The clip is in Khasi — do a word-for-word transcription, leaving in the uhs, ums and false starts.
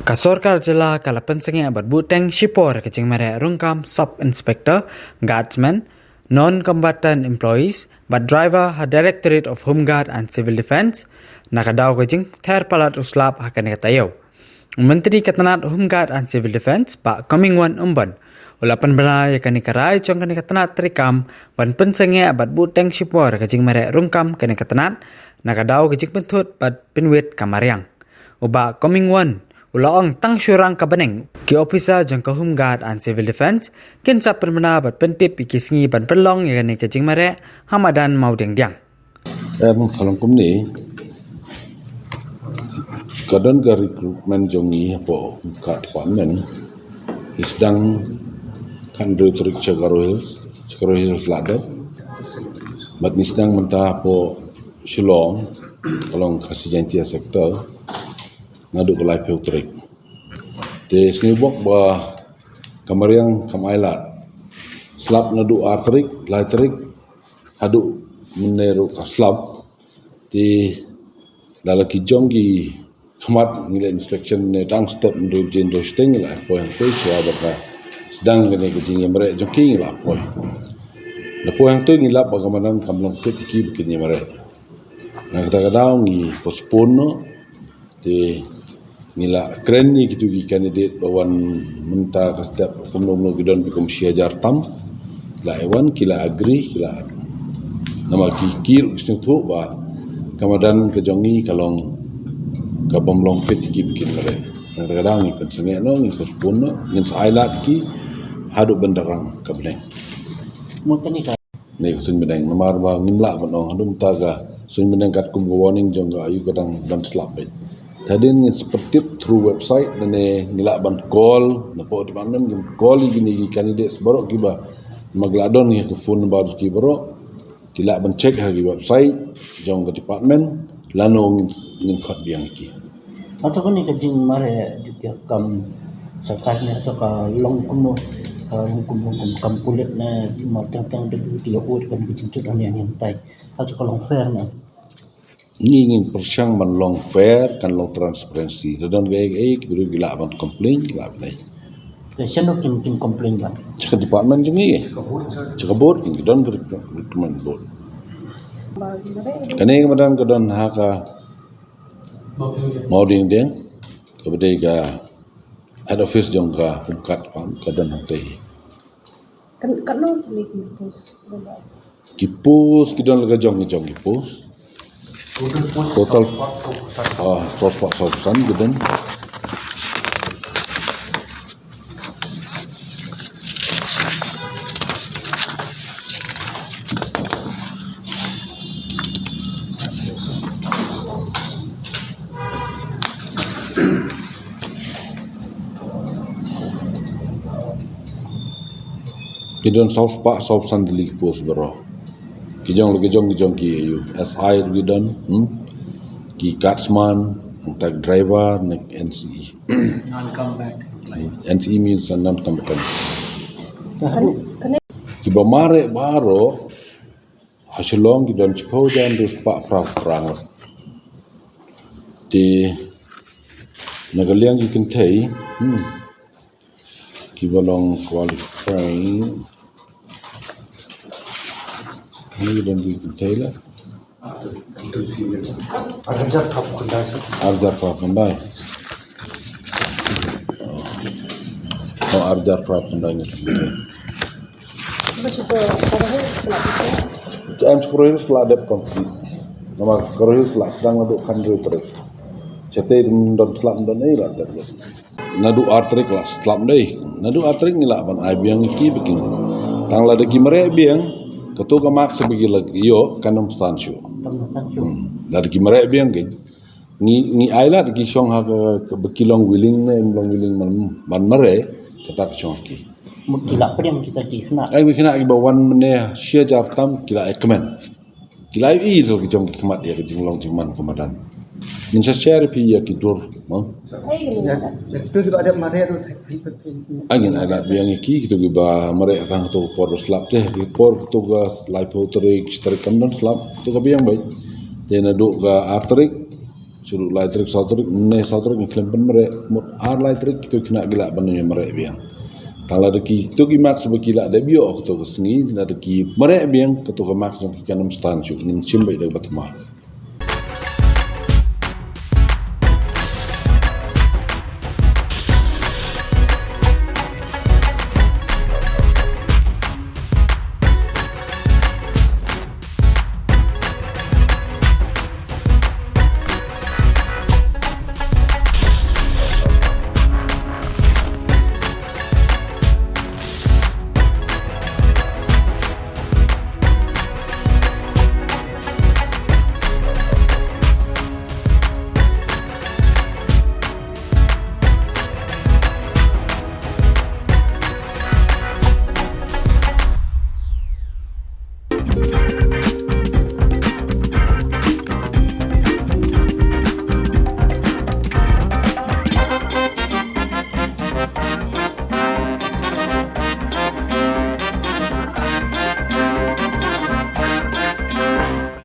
Ka sorkar jylla ka la pynsangeh bad buhteng shipor ka jingmareh rukom sub inspector, guardsmen, non-combatant employees bad driver ha Directorate of Home Guard and Civil Defence na ka daw ka jingther palat u slap ha kane ka taïew. U Myntri ka tnat Home Guard and Civil Defence, Bah Comingone Ymbon, u la pynbna ïa kane ka rai jong kane ka tnat treikam ban pynsangeh bad buhteng shipor ka jingmareh rukom kane ka tnat na ka daw ka jingpynthut bad pynwit ka mariang. U Bah Comingone u la ong tang shorang ka bneng ki officer jong ka Home Guard and Civil Defence kin sa pynbna bad pyntip ïa ki sngi ban pynlong ïa kane ka jingmareh ha madan Mawdiangdiang. Em, ka long kumne, ka don ka recruitment jong ngi hapoh ka department. Ngi sdang khathynriew tarik sha Garo Hills, sha Garo Hills la dep. Bad ngi sdang mynta hapoh Shillong, ka long Khasi Jaintia sector, naduh ka laiphew tarik. Te sngewbok ba ka mariang kam ailad. Slap naduh ar tarik, lai tarik, haduh mynne ruh ka slap. Te da la ki jong ki khmat ngi la inspection ne dang step hynriew bajin hynriew shiteng ngi la poi hangtei shuwa ba ka sdang kane ka jingïamareh jong ki ngi la poi. La poi hangtei ngi lap ba ka madan kam long fit ki ba kin ïamareh. Na kata ka daw ngi postpone noh. Te ngi la kren ïa kitu ki candidate ba wan mynta ka step kumno kumno ki don bi kum shi hajar tam. La ïa wan ki la agree ki la. Namar ki ki ruh ki sngewthuh ba ka madan ka jong ngi ka long ka bym long fit ki ba kin mareh. Na kata ka daw ngi pynsangeh noh, ngi postpone noh, ngin sa ailad ki haduh ban da rang ka bneng. Mo tani ka Ne ka suiñ bneng namar ba ngim lah ban ong haduh mynta ka suiñ bneng katkum ka warning jong ka ayu ka dang ban slap beit. Te hadien ngin sa pyntip through website ne ngi lah ban call na pdeng department ngin call ïa kine ki candidates baroh kiba ma ki lah don ïa ka phone number ki baroh ki lah ban check ha ki website jong ka department lano ngin khot biang ïa ki. Hato kane ka jingmareh jong ki kam sorkar ne hato ka long kumno, ka long kumno kum kam pulit ne ma tang tang da ki ïa ud kane ka jingtut ane ane tai. Hato ka long fair ne? Ngi ngin pyrshang ban long fair, kan long transparency. Te don kaei kaei ki briew ki lah ban complain, lah ban ai. Te shano kin kin complain ban? Sha ka department jong ngi. Sha ka board kin ki don ka recruitment board. Kane ka madan ka don ha ka Mawdiangdiang, kaba dei ka head office jong ka Home Guard, ka don hangtei. Kan, katno kine ki post? Ki post ki don la ka jong ka jong ki post. Total post. Total. Sawspah sawphew san. Ah, sawspah sawphew san ki don. Ki don sawspah sawphew san tylli ki post baroh. Ki jong la ki jong ki jong ki ayu S I ruh ki don, hmm? Ki guardsman, nangta ki driver, ne N C E. Non-combatant. N C E means a non-combatant. Kiba mareh baroh ha Shillong ki don shiphew hajar hynriew spah phra phew phra ngut. Te na ka liang ki kynthei, hmm, kiba long qualifying. Ni ki don ki kynthei la. Ar hajar phra phew khyndai. Ar hajar phra phew khyndai. Oh, ar hajar phra phew khyndai ngut ki kynthei. Em, shu pyrshah la dep complete. Namar ka Garo Hills la sdang naduh khathynriew tarik. Shatei don slap don ei la dep. Naduh ar tarik la slap dei. Naduh ar tarik ngi lah ban ai biang ïa ki ba kin. Tang lada ki mareh biang, kato ka mark sa ba ki la ïoh kan ym stan shuh. Kan ym stan shuh. Hmm. Lada ki mareh biang ki. Ngi, ngi ai lad ki shong ha ka, ka ba ki long willing ne em long willing ban, ban mareh, kata ka shong ha ki. Mut ki la pdiang kita ki khynnah. Ai, ki khynnah kiba wan mynne shi hajar tam ki la ai kmen. Ki la ïohi ruh ki jong ki khmat ïa ka jinglong jingman ka madan. Ngin sa share phi ïa ki dur, mo. Ai, ngin ai lad biang ïa ki, kito kiba mareh tang kato ka por ba slap te, ki por kato ka laiphew tarik, shi tarik kam don slap, kato ka biang beit. Te naduh ka ar tarik, shu lai tarik, saw tarik, mynne saw tarik ngi khlem pynmareh, mut Ar lai tarik kito ki khynnah ki lah ban ïa mareh biang. Tang lada kito ki marks ba ki lah dep ïoh ha kato ka sngi, lada ki mareh biang, kato ka marks jong ki kan ym stad shuh, ngin shim beit da kaba thymmai.